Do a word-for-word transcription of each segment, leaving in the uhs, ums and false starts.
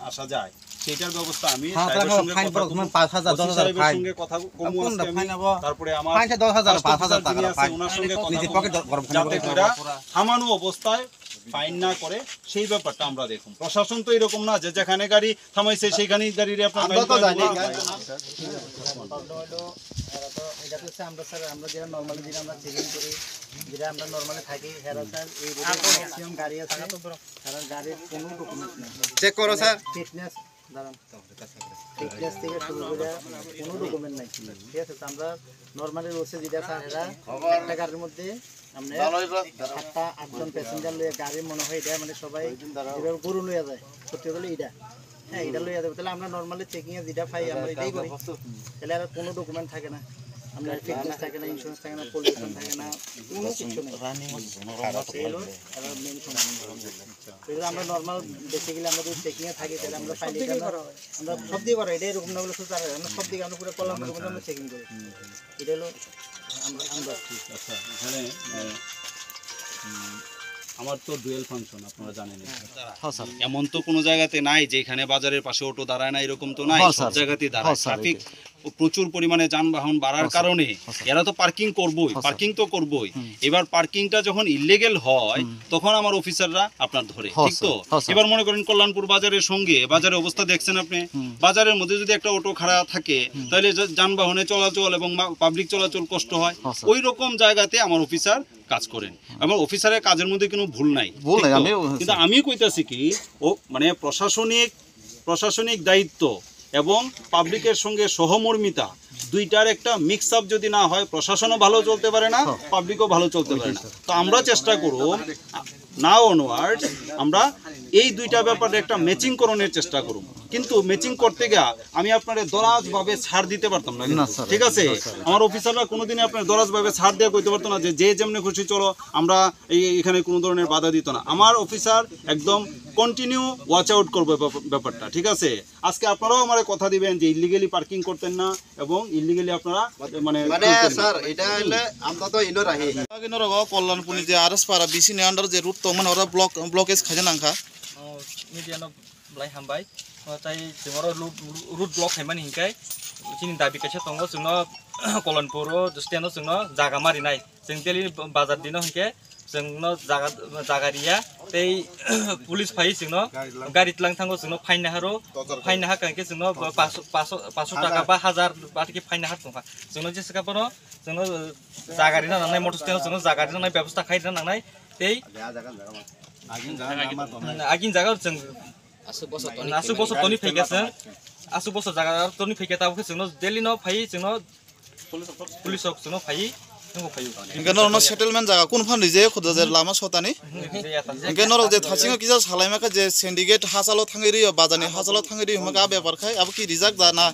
আসা যায়, সেইটার ব্যবস্থা আমি হ্যাঁ, সাহেবের তাহলে সঙ্গে ফাইন কথা বড়, বলবো। তোমার পাঁচ হাজার, ওসি দশ হাজার সাহেবের ফাইন। সঙ্গে কথা ব-, কোন কমবো ফোনটা আজকে আমি। ফাইন হবো? তারপরে আমার পাঁচ হাজার, দশ হাজার, customs পাঁচ হাজার officer টাকা যিনি আছে, ফাইন। ওনার সঙ্গে কথা নিজের বলবো। পকেট গরম করে যাতে নেবো। এরা থামানো অবস্থায় ফাইন না করে সেই ব্যাপারটা আমরা দেখুন। প্রশাসন তো এরকম না যে যেখানে গাড়ি থামাইছে সেইখানেই গাড়ির আপনার আমরা ফাইন তো করে জানি। দেবো। Problem হলো, এরা তো, এটা তো হচ্ছে আমরা স্যার, আমরা যেটা normally যেটা আমরা চেকিং করি, যেটা আমরা normally থাকি, এরা স্যার এই রোডে ম্যাক্সিমাম গাড়ি আছে, তারা গাড়ির কোনো ডকুমেন্ট নেই। চেক করো স্যার। ফিটনেস, দাঁড়ান, ফিটনেস থেকে শুরু করে কোনো ডকুমেন্ট নাই, ঠিক আছে? তো আমরা নর্মালি রোডে যেটা স্যার, এরা একটা গাড়ির মধ্যে আমরা সাতটা আটজন প্যাসেঞ্জার লইয়া গাড়ি মনে হয় এটা, মানে সবাই যেভাবে গরু লইয়া যায়, সত্যি বলে এটা, হ্যাঁ, এটা লইয়া যাবে। তাহলে আমরা নর্মালি চেকিং এ যেটা পাই আমরা এটাই করি। তাহলে আর কোনো ডকুমেন্ট থাকে না, আপনার ফিটনেস থাকে না, ইন্স্যুরেন্স থাকে না, পলিউশন থাকে না, কোনো কিছু নেই। এই হলো এরা মেইন সমস্যা। তো এগুলো আমরা নর্মাল বেসিক্যালি আমরা যদি চেকিং এ থাকি তাহলে আমরা পাইনি, আমরা সব দিকে করা হয়। আমরা সব দিকে করা হয়, এটা এরকম না বলে শুধু তারা, আমরা সব দিকে আমরা পুরো কল্যাণপুর পর্যন্ত আমরা চেকিং করি। এটা হলো আমরা, আমরা আচ্ছা, এখানে, মানে, উম, আমার তো ডুয়েল ফাংশন, আপনারা জানেন এটা। হ্যাঁ, স্যার। এমন তো কোনো জায়গাতে নাই যে এখানে বাজারের পাশে অটো দাঁড়ায় না, এরকম তো নাই, হ্যাঁ, সব স্যার। জায়গাতেই দাঁড়ায়। হ্যাঁ, স্যার, ট্রাফিক এটাই। প্রচুর পরিমাণে যানবাহন বাড়ার হ্যাঁ, স্যার। কারণে হ্যাঁ, স্যার। এরা তো পার্কিং করবোই, হ্যাঁ, স্যার। পার্কিং তো করবোই। হুম। এবার পার্কিংটা যখন ইলিগেল হয়, হুম। তখন আমার অফিসাররা আপনার ধরে, হ্যাঁ, ঠিক তো? স্যার। হ্যাঁ, স্যার। এবার মনে করেন কল্যাণপুর বাজারের সঙ্গে বাজারের অবস্থা দেখছেন আপনি, হুম। বাজারের মধ্যে যদি একটা অটো খাড়া থাকে, হুম। তাহলে যা-, যানবাহনে চলাচল এবং মা-, পাবলিক চলাচল কষ্ট হয়। হ্যাঁ, স্যার। ওই রকম জায়গাতে আমার অফিসার কাজ করেন। হুম। এবং অফিসারের কাজের মধ্যে কোনো ভুল নাই, ভুল ঠিক নাই, তো? আমিও, কিন্তু স্যার। আমি কইতাছি কি, ও, মানে, প্রশাসনিক, প্রশাসনিক দায়িত্ব এবং পাবলিকের সঙ্গে সহমর্মিতা, দুইটার একটা মিক্স আপ যদি না হয়, প্রশাসনও ভালো চলতে পারে না, হ্যাঁ। পাবলিকও ভালো চলতে পারে না। তো আমরা চেষ্টা করব, নাও অনওয়ার্ডস আমরা এই দুইটা ব্যাপারে একটা ম্যাচিং করণের চেষ্টা করব। কিন্তু ম্যাচিং করতে গিয়া আমি আপনারে দরাজ ভাবে ছাড় দিতে পারতাম না কিন্তু। না, স্যার। ঠিক আছে? না, স্যার। আমার অফিসাররা কোনোদিনই আপনার দরাজ ভাবে ছাড় দিয়ে কইতে পারতো না যে, "যে যেমনি খুশি চলো, আমরা এই, এখানে কোনো ধরনের বাধা দিত না।" আমার অফিসার একদম কন্টিনিউ ওয়াচ আউট করবে ব্যাপ-, ব্যাপারটা, ঠিক আছে? আজকে আপনারাও আমারে কথা দিবেন যে ইলিগালি পার্কিং করতেন না এবং ইলিগালি আপনারা, মানে, মানে, খুলতেন না। স্যার, এটা হইলে আমরা তো ইনো Rahi. Lagi norok o Kollanpur ni je R S Para B C ni under je route tongmani oro block, blockage khaina nangkha. O, media no belai hambai. O, tai chwng oro route, route block khaimani hinkhe chini dabi kaisa tongo, chwngno Kollanpur o stand o chwngno jaga marinai. Chwng daily bazar dino hinkhe chwngno jaga, jaga riya, tei police phai chwngno gari tlang thango, chwngno fine naharo, fine nahakha hinkhe chwngno paso, paso, paso taka ba hazar ba tiki fine nahar tongkha. Chwngno jesa kha bono chwngno jaga rina nangnai, motor stand o chwngno jaga rina nangnai, bebosta khai rina nangnai, tei agin jaga chwng aswk bosor toni phaikha chwng, aswk bosor jaga toni phaikha, tabukhe chwngno daily no phai chwngno police rok chwngno phai, nungbo phai. Hinkhe norokno settlement jaga kunu phan rijak khuda je lama sotani? Hinkhe norok je thasingo kisa salaima khe je syndicate hachalo thangwi rio, bazarni hachalo thangwi rio, hwnba khe a bepar khai abo ki rijak da na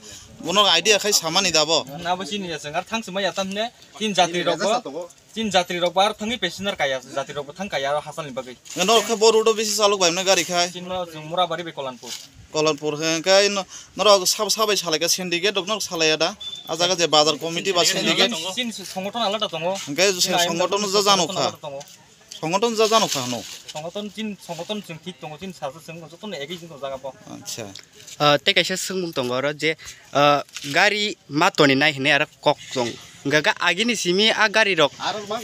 bono idea khai samani da bo? Abo chini ya chwng ar thang swmai ya tamne tin jatri rok bo. Chini jatri rok bo ar thangwi passenger kaya, jatri rok bo thang kaya aro hachal ni bagwi. Norok khe bo road o bisi chalok bai mwnai gari khai. Chini no chwng Murabari bai Kollanpur. Kollanpur hwnkhe no-, norok sab-, sabai salai kha syndicate rok norok salai ya da? A jaga je bazar committee ba syndicate. Chini, chini songothon alada tongo. Hwnkhe chini songothon alada tongo. Songothon ja jano kha hwno. Songothon chini songothon chwng thik tongo, chini sasa chwng jotono egwi chwng jaga bo. Acha. Ah, tei kaisa swngmung tongo oro je, ah, gari ma toni nai hinwi aro kok chwng. Hwnkhe agini simi a gari rok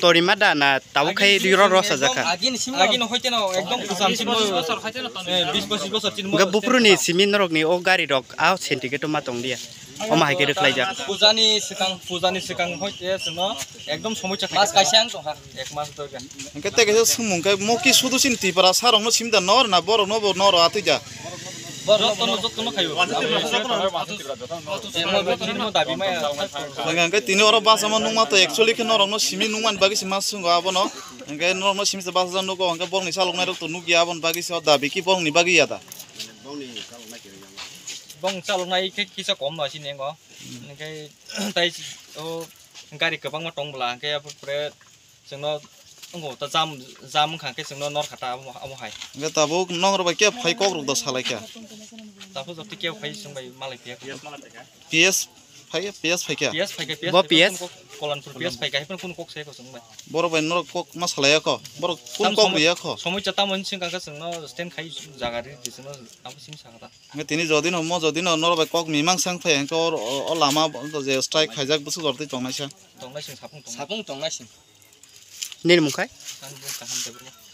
tori ma da na tabuk khai ri ro ro sa jakha. Agini simi agini hoite no ekdom kucham simi, eh, bis pochis bosor chini. Hwnkhe buphuru ni simi norok ni o gari rok a syndicate o ma tong dia. Omo hai khe rwkhlaijak. Pujani swkang, pujani swkang hoite chwngno ekdom somoi chakha. Mas kaisa ang tongkha. Ek mas dorkar. Hwnkhe tei kaisa swngmung khe mo ki sudu chini Tripura sa rokno simi da nor na borok no bo noro atwi da. Jotono, jotono khayo. Emo bo chini mo dabi maya. Hwnkhe tini oro bachama nungma to actually khe norokno simi nungmani bagwi se ma swngo abono. Hwnkhe norokno simi se bachajaknai nugo, hwnkhe borokni chaloknai rok to nukya aboni bagwi se o dabi ki borokni bagwi ya da. Bong chaloknai khe kisa kom no sini ngo. Hwnkhe tai o gari kwbangma tong bwla, hwnkhe abo pore chwngno wngo ta jam, jam wngkha khe chwngno nor kha ta amo, amo hai. Hwnkhe tabuk nokhrok bai khe phai kokrok do salai kha. Tabuk jotto khe phai chwng bai malai phiya. P S Phai, P S phaikha? P S phaikha, P S Bo phaikha, P S? Kolanpur P S phaikha, hai phano kunu kok sai ko chwng bai. Borok bai norok kok ma salaiya kho? Borok kung kok riya kho? Somoy cha tamo chwng kha chwng no stand khai jaga ri di chwng no tamo simi sakha ta. Hwnkhe tini jodi no mo jodi no norok bai kok mimang sang phai hwnkhe o, o, o lama bo je strike khaijak bwswk jor twi tongnai sa. Tongnai sing sapung tongnai. Sapung tongnai sing. Nini mung khai? Ang bo kaham de bro.